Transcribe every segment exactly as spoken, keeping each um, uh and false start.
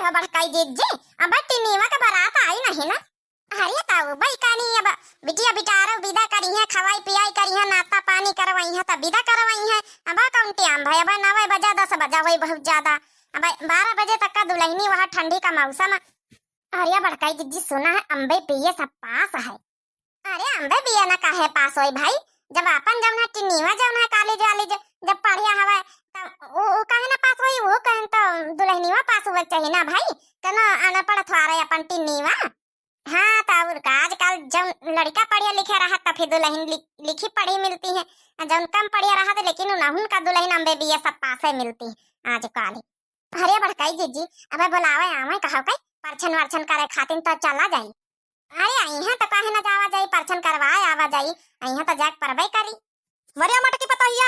तो बड़काई जिज्जी, अब टिनिवा के बारात आई नहीं ना? अरे तउ बई कानी, अब बिटिया बिटारो विदा करिहैं, खवाई पियाई करिहैं, नाश्ता पानी करवइहैं, तब विदा करवइहैं। अब कौन टाइम भए, अब नवे बजा, दस बजा, वही बहुत ज्यादा। अब बारह बजे तक का दुलहिनी वहाँ ठंडी का मौसम। अरे बड़काई जिज्जी, सुना है अम्बे पिए सब पास है। अरे अम्बे पिए ना काहे पास होई भाई, जब अपन जौन है टिनिवा जौन है कॉलेज वाली ज-, जब पढ़िया हवे, तब उ, उ काहे ना पास होई, वो कहें तो दुलहिनिवा पास हुए चाहिए ना भाई, कनो अनपढ़ थोड़े अपन टिनिवा। हाँ, तो और का, आजकल जौन लड़का पढ़िया लिखे रहत, तो फिर दुलहिन लि-, लिखी पढ़ी मिलती है, आ जौन कम पढ़िया रहत, लेकिन उनहुन का दुलहिन अम्बे पिए सब पासे मिलती है आजकल। अरे बड़काई जिज्जी, अबे बुलावे आवे कहो कई, परछन वरछन करे खातिन तो चला जाई। अरे अइहैं तो काहे ना जावा जाई, परछन करवाए आवा जाई, अइहैं तो जाके परबे करी। मरिया मोटकी पतोहिया,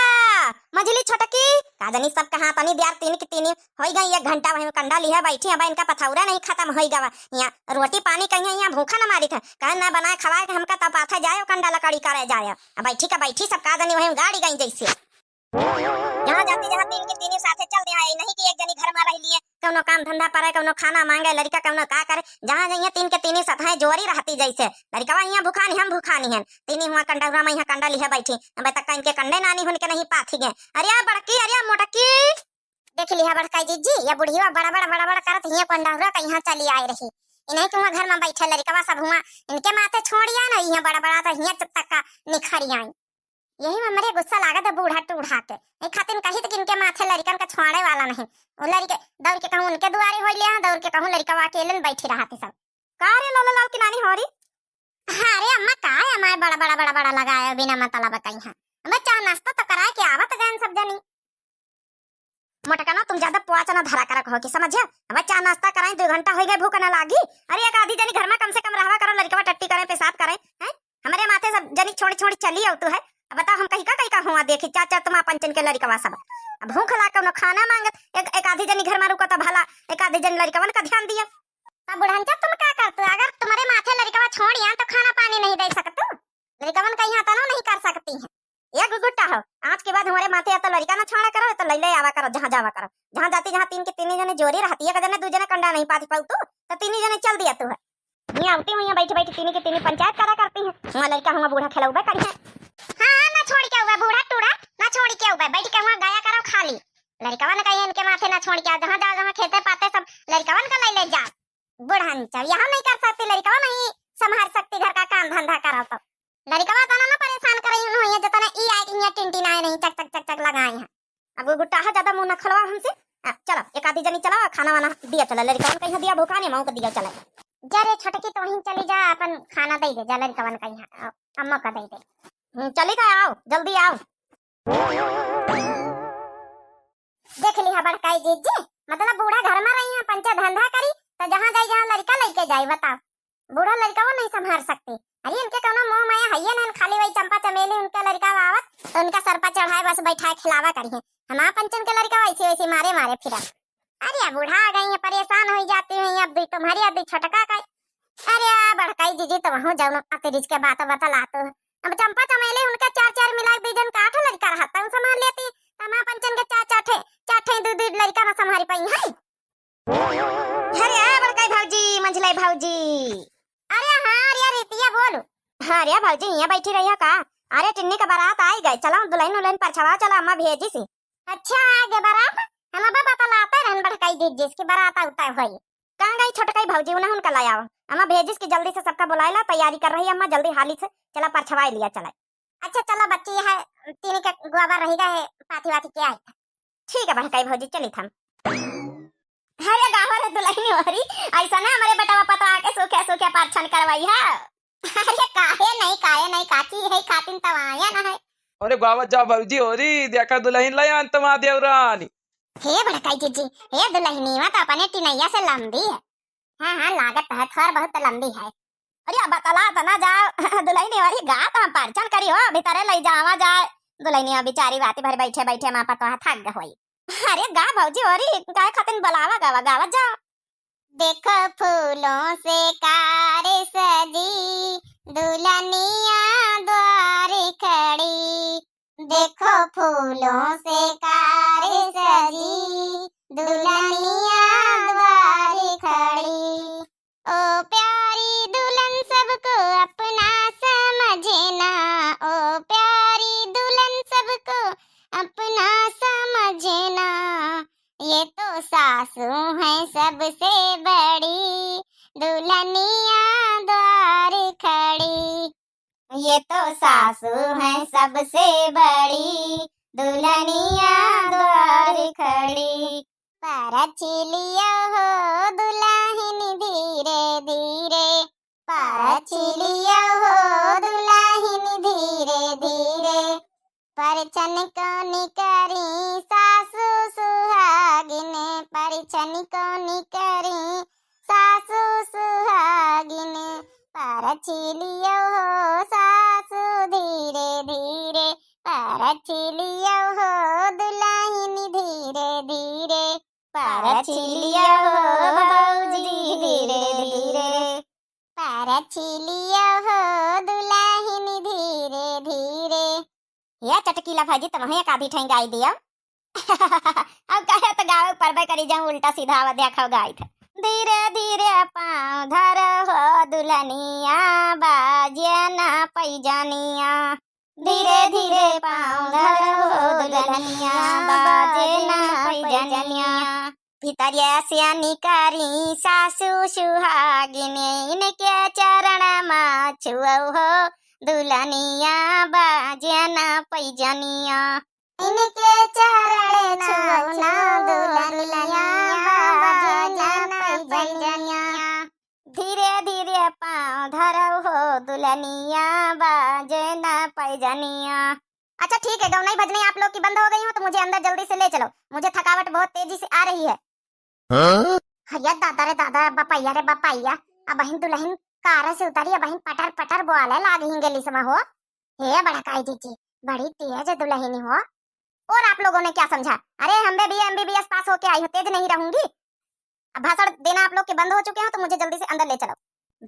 मझली छोटकी, का जानी सब कहाँ तनी दियार तीन की तीनी होई गई, एक घंटा वहीं कंडा लिहे बैठी, अब इनका पथौरा नहीं खत्म होई गवा। यहाँ रोटी पानी कहीं यहाँ भूखा न मारी था, कहे ना बनाए खवाए के हमका तब पाथे जाए, कंडा लकड़ी करे जाए, अब बैठी का बैठी सब का जानी वहीं गाड़ी गई जैसे। जहाँ जाती जहाँ तीन के तीनी साथे चल दे, नहीं कि एक जनी घर में रह लिए, कौनो काम धंधा परे, कौनो खाना मांगे लड़का, कौनो का करे, जहाँ जाइए तीन के तीनी साथ हैं जोरी रहती जैसे। लड़कवा यहाँ भुखानी, हम भुखानी हैं, तीनी हुआ कंडौरा में यहाँ कंडा लिहे बैठी, अब तक इनके कंडे नानी हुन के नहीं पाथी गए। अरे बड़की, अरे मोटकी, देख लिहा बड़काई जिज्जी, ये बुढ़िया बड़ा बड़ा बड़ा बड़ा करत हियाँ कंडौरा का यहाँ चली आए रही, इन्हें के हुआ घर में बैठे लड़कवा सब हुआ, इनके माथे छोड़िया ना, यहाँ बड़ा बड़ा तो हियाँ तक का निखरिया। यही में हमरे गुस्सा लागत है बूढ़ा टूढ़ा के। एक खातिन कही त कि इनके माथे लड़िकन का छोड़े वाला नहीं। वो लड़िके दौड़ के कहूँ उनके दुआरे होई ले, दौड़ के कहूँ लड़िकवा अकेले में बैठी रहती सब। का रे लोला लाल की नानी होरी? हाँ रे अम्मा, का है अम्मा बड़ा बड़ा बड़ा बड़ा लगाए बिना मतलब कहीं है। अम्मा चाह नाश्ता तो कराए के आवत गए सब जनी। मोटकनो, तुम ज्यादा पोआचा ना धरा करा कहो कि समझे? अब चाह नाश्ता कराई, दो घंटा हो गए, भूख ना लागी। अरे एक आधी जनी घर में कम से कम रहवा करो, लड़कवा टट्टी करे, पेशाब करे, हैं? हमारे माथे सब जनी छोड़ी छोड़ी चली आओ तू है। अब बताओ हम कहीं का कहीं का हुआ देखी, चार चार तुम पंचन के लड़कवा सब। अब भूख लाग के उन्हें खाना मांगत, एक, एक आधी जनी घर में रुको तो भला एक आधी जनी लड़कवन का ध्यान दिया। तब बुढ़नचा तुम का करतू? अगर तुम्हारे माथे लड़कवा छोड़िया तो खाना पानी नहीं दे सकतू। लड़कवन का यहाँ तनो नहीं कर सकती हैं। ए गुगुट्टा हो, आज के बाद हमारे माथे या तो लड़का ना छोड़ा करो, या तो लैले आवा करो, जहाँ जावा करो। जहाँ जाती, जहाँ तीन के तीन जने जोरी रहती, एक जने दू जने कंडा नहीं पाती पाऊ तू, तो तीन जने चल दिया तू है। यहाँ आती हूँ, यहाँ बैठी बैठी तीन के तीन पंचायत करा करती हैं। वहाँ लड़का हुआ बूढ़ा खेलौबे करी है। हाँ, ना छोड़ी के हुआ बूढ़ा टूढ़ा, ना छोड़ी के हुआ, बैठ के हुआ गाया करो खाली। लड़कवन का इनके माथे ना छोड़ी के, जहाँ जाओ, जहाँ खेते पाते सब लड़कवन का लैले जा। बुढ़नचा, यहाँ नहीं कर सकती लड़कवा, नहीं संभाल सकती घर का काम धंधा करो तो। लड़कवा तना ना परेशान करे, उन्हों ये जतने ई आए कि यहाँ टिनटिनाए नहीं, चक चक चक चक लगाए हैं। अब वो गुट्टा है, ज्यादा मुंह ना खुलवा हमसे। आ, चलो, एक आधी जनी चलो, खाना वाना दिया चलो, लड़कवन कहीं दिया भूखा नहीं, मऊ को दिया चलो। जा रे छोटकी, तो वहीं चली जा, अपन खाना दे दे जा लड़कवन कहीं, अ-, अम्मा का दे दे। हम्म, चली तो आओ, जल्दी आओ। देख लिहा बड़काई जीजी, मतलब बूढ़ा घर में रही हैं, पंचे धंधा करी, तो जहाँ जाई, जहाँ लड़का लेके जाई, बताओ। बूढ़ा लड़का वो नहीं संभाल सकती। अरे इनके कौनो मोह माया है ये नहीं, खाली वही चंपा चमेली उनके लड़का आवत, तो उनका सर पर चढ़ाए बस बैठाए खिलावा करी हैं। हमार पंचन के लड़का वैसे वैसे मारे मारे फिरा। अरे बूढ़ा आ गई है, परेशान हो जाती हुई, अब दी तुम्हारी, अब दी छोटका का। अरे बड़काई जीजी, तो वहूँ जाऊन अतिरिज के बात बतला तो। अब चंपा चमेली उनके चार चार मिला के दीजन का आठ लड़का रहता, उ संभाल लेती। तमा पंचन के चार चार ठे, चार ठे दू दू लड़का ना संभाल पाई है। अरे बड़काई भौजी, मंझलाई भौजी। अरे हाँ, अरे रितिया बोलू। हाँ रे भौजी, यहाँ बैठी रही है का? अरे टिन्नी का बारात आई गए, चलो दुल्हन उल्हन परछवा, चलो अम्मा भेजी सी। अच्छा, आ गए बारात? हम अब बतलाते रहन बड़काई जीजी की बारात उतर होई। कहाँ गई छोटकाई भौजी? उन्हें उनका लाया। अम्मा भेजिस कि जल्दी से सबका बुलाए ला, तैयारी कर रही है अम्मा, जल्दी हाली से चला परछवाए लिया चला। अच्छा चलो बच्ची, है तीन के गोबर रही गए, पाथी वाथी के आई। ठीक है बड़काई भौजी, चली थम। अरे गावा रे दुल्हनी होरी, ऐसा ना हमारे बेटवा पतवा के सूखे सूखे परछन करवाई है। अरे काहे नहीं, काहे नहीं, काकी है खातिन तब आया ना है। अरे गावत जा भौजी होरी, देखा दुल्हन ले आन तुम्हार देवरानी। हे बड़काई जीजी, हे दुल्हनिया तो अपने टिनैया से लंबी है। हाँ, हाँ, लागत है, थोड़ बहुत तो लंबी है। अरे अब बतला तो ना जाओ, दुल्हनी होरी गा तो हम परछन करी हो, भीतरे ले जावा जाए। दुल्हनिया बेचारी बाती भर बैठे बैठे माँ पतोहा थक गई होई। अरे गा भौजी होरी, गाय खातिन बुलावा गावा, गावत जाओ। देखो फूलों से कार सजी, दुल्हनिया द्वार खड़ी। देखो फूलों से कार सजी, दुल्हनिया द्वार तू है सबसे बड़ी दुल्हनिया द्वार खड़ी। ये तो सासू है सबसे बड़ी दुल्हनिया द्वार खड़ी। परछी लियो हो दुलहिन धीरे धीरे, परछी लियो हो दुलहिन धीरे धीरे। परछन कौन करी सासु सुहागिन, परछन कौन करी सासु सुहागिन। परछी लियो हो सासु धीरे धीरे, परछी लियो हो दुलहिन धीरे धीरे। परछी लियो हो भौजी धीरे धीरे, परछी लियो हो दुलहिन धीरे धीरे। या चटकीला भौजी, तमहू एक आधी ठई गाई दियो। अब कहे तो गावे परबे करी जाऊं, उल्टा सीधा आवा देखो गाइत। धीरे धीरे पाँव धर हो दुलनिया, बाजे ना पैजनिया। धीरे धीरे पाँव धर हो दुलनिया, बाजे ना पैजनिया। भितरिया से निकारी सासु सुहागिन, इनके चरण मा छुअउ हो दुलनिया, बाजे ना पैजनिया। इनके चरण छुअउ ना दुलनिया, बाजे ना पैजनिया। धीरे धीरे पाँव धरउ हो दुलनिया, बाजे ना पैजनिया। अच्छा ठीक है, गवनई भजनई आप लोग की बंद हो गई हो तो मुझे अंदर जल्दी से ले चलो, मुझे थकावट बहुत तेजी से आ रही है। हाँ? अरे दादा रे दादा, बपैया रे बपैया, अबहिन दुलहिन कार से उतरी, अबहिन पटर पटर बोले लाग हिंगेली समा हो। हे बड़काई जीजी, बड़ी तेज दुलहिन हो। और आप लोगों ने क्या समझा? अरे हम भी एमबीबीएस पास होके आई हूँ, तेज नहीं रहूंगी। अब भाषण देना आप लोग के बंद हो चुके हो तो मुझे जल्दी से अंदर ले चलो।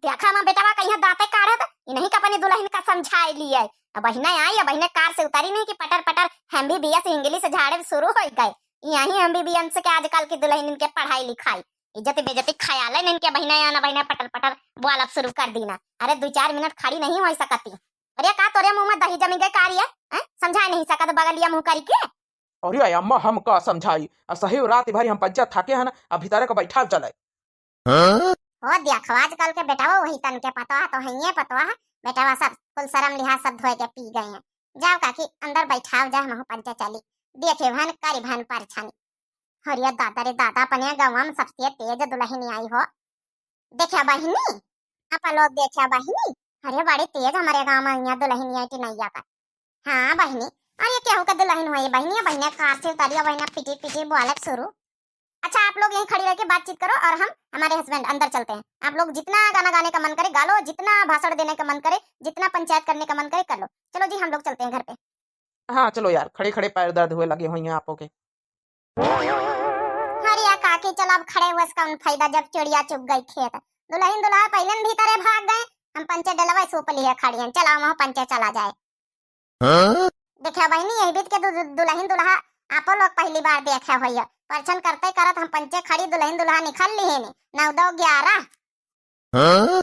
देखा माँ बेटवा कहीं दांते काढ़त, इन्हीं का अपनी दुलहिन का समझाए लिए। अबहिने आई, अबहिने कार से उतरी नहीं कि पटर पटर एमबीबीएस इंग्लिश झाड़े शुरू हो गए। यही एमबीबीएस के आजकल की दुलहिन इनके पढ़ाई लिखाई, इज्जत बेइज्जती ख्याल है इनके। अबहिने आना, अबहिने पटर पटर बोलब शुरू कर दीना। अरे दो चार मिनट खड़ी नहीं हो सकती। अरे का तोरे मुँह में दही जमी गए का रे? हैं? समझाए नहीं सकत बगलिया मुँह करी के? अरे अम्मा, हम का समझाई? आ सही रात भरी हम पंचे थाके हैं ना, अब भीतरे को बैठाव चले। हाँ? हो देखो, आजकल के बेटवा वही तन के पतवा तो हइये पतवा है। बेटवा सब कुल शर्म लिहाज सब धोए के पी गए हैं। जाओ काकी, अंदर बैठाव जा, हमहू पंचे चली। देखे भन, करी भन परछानी। अरे दादा रे दादा, अपने गाँव में सबसे तेज दुलहिन आई हो। देखा बहिनी, आप लोग देखा बहिनी, अरे बड़ी तेज हमारे गाँव में यहाँ दुलहिन आई टिनैया का। हाँ बहिनी, अरे केहू का दुलहिन होई बहिनी, बहिने कार से उतरी, बहिने पिटी पिटी बोलक शुरू। अच्छा आप लोग यहीं खड़ी रह के बातचीत करो और हम हमारे हस्बैंड अंदर चलते हैं। आप लोग जितना गाना गाने का मन करे गा लो, जितना भाषण देने का मन करे, जितना पंचायत करने का मन करे कर लो। चलो जी हम लोग चलते हैं घर पे। हाँ चलो यार, खड़े खड़े पैर दर्द हुए लगे हुए हैं आपो के। अरे या काकी, चल अब खड़े हुए से कौन फायदा जब चिड़िया चुग गई खेत। दुलहिन दुलहा पहिले न भीतरे भाग गए, हम पंचे डलवा सूप लिए खड़ी हैं। चल आओ वहाँ पंचे चला जाए। हाँ? देखा बहिनी, यही बीत के दु-, दु-, दुलहिन दुलहा आपो लोग पहली बार देखे होइए। परछन करते करत हम पंचे खड़ी दुलहिन दुलहा निकाल लिए ने। नौ दो ग्यारह। हाँ?